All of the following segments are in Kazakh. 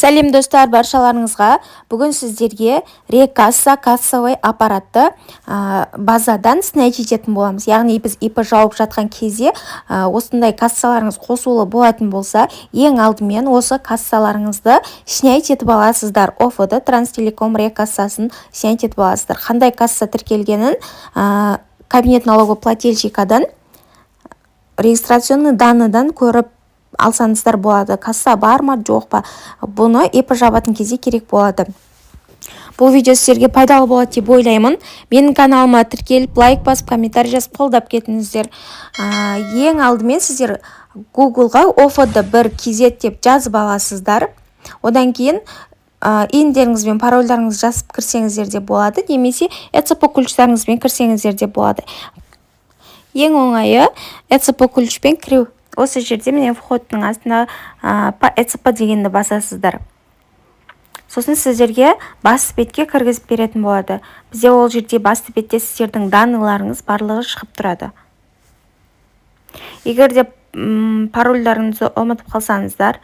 Сәлем, достар, баршаларыңызға! Бүгін сіздерге Рекасса кассовый аппаратты базадан снять ететін боламыз. Яғни біз ИП жауып жатқан кезде осындай кассаларыңыз қосулы болатын болса, ең алдымен осы кассаларыңызды снять етіп аласыздар. ОФД Транстелеком Рекассасын снять етіп аласыздар. Қандай касса тіркелгенін кабинет налогоплательщикадан, регистрационный данныйдан көріп алсаңыздар болады, касса бар ма, жоқ па. Бұны ИП жабатын кезде керек болады. Бұл видео сіздерге пайдалы болады деп ойлаймын. Менің каналыма тіркеліп, лайк басып, комментарий жазып, қолдап кетіңіздер. Ең алдымен сіздер Гуглға ОФД 1 KZ деп жазып аласыздар. Одан кейін ИИНдеріңіз бен парольдарыңызды жазып кірсеңіздер де болады немесе ЭЦП ключтарыңызбен кірсеңіздер де болады. Ең оңайы ЭЦП ключпен кіру. Осы жерде, міне, входтың астына по ЭЦП дегенді басасыздар. Сосын сіздерге басты бетке кіргізіп беретін болады. Бізде ол жерде, басты бетте, сіздердің данныйларыңыз барлығы шығып тұрады. Егер де парольдарыңызды ұмытып қалсаңыздар,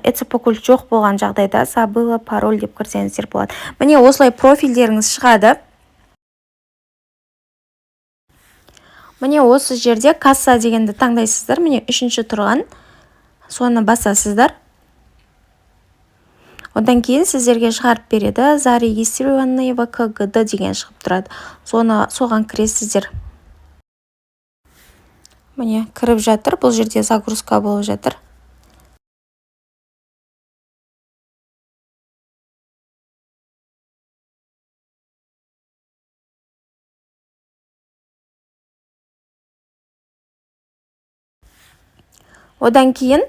ЭЦП ключ жоқ болған жағдайда, «забыла пароль» деп кірсеңіздер болады. Міне, осылай профильдеріңіз шығады. Міне, осы жерде «касса» дегенді таңдайсыздар. Міне, үшінші тұрған, соны басасыздар. Одан кейін сіздерге шығарып береді. «Зарегистрированный в КГД» деген шығып тұрады. Соны, соған кіресіздер. Міне, кіріп жатыр. Бұл жерде загрузка болып жатыр. Одан кейін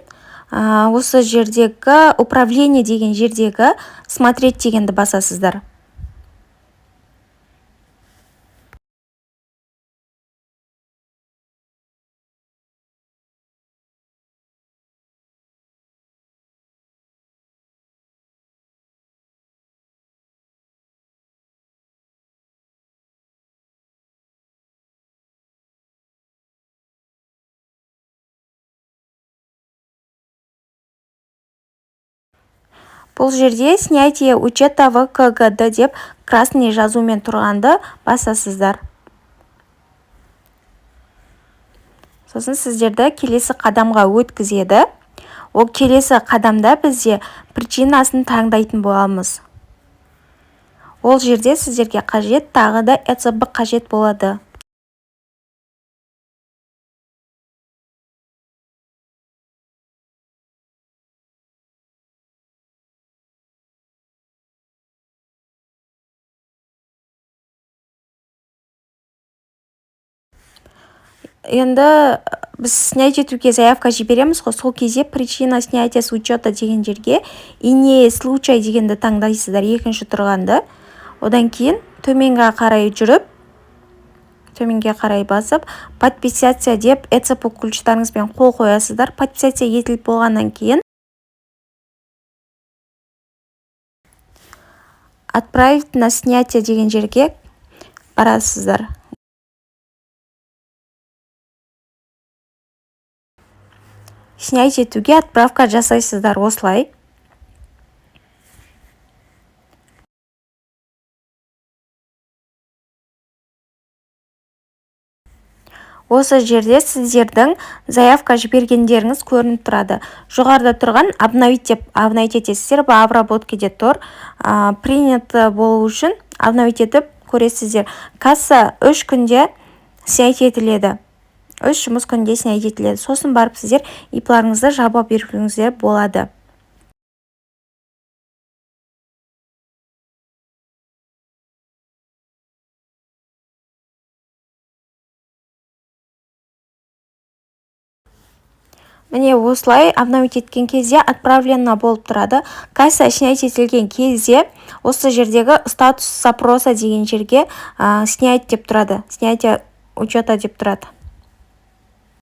осы жердегі «Управление» деген жердегі «Смотреть» дегенді басасыздар. Бұл жерде «Снятие учета в КГД» деп красный жазумен тұрғанды басасыздар. Сосын сіздерді келесі қадамға өткізеді. Ол келесі қадамда бізде причинасын таңдайтын боламыз. Ол жерде сіздерге қажет, тағы да ЭЦП қажет болады. Енді біз снять етуге заявка жібереміз ғой. Сол кезде «Причина снятия с учета» деген жерге «Иные случаи» дегенді таңдайсыздар, екінші тұрғанды. Одан кейін төменге қарай жүріп, төменге қарай басып, «Подписаться» деп ЭЦП ключтарыңызбен қол қоясыздар. Подписаться етіліп болғаннан кейін «Отправить на снятие» деген жерге барасыздар. Снять етуге отправка жасайсыздар осылай. Осы жерде сіздердің заявка жібергендеріңіз көрініп тұрады. Жоғарыда тұрған «Обновить» деп обновить етесіздер. В обработкеде тұр. Принято болу үшін обновить етіп көресіздер. Касса 3 күнде снять етіледі, 3 жұмыс күнінде снять етіледі. Сосын барып сіздер ИПларыңызды жаба беруіңіздер болады. Міне, осылай обновить еткен кезде «Отправлено» болып тұрады. Касса снять етілген кезде осы жердегі «Статус запроса» деген жерге «Снять» деп тұрады, «Снятие учета» деп тұрады.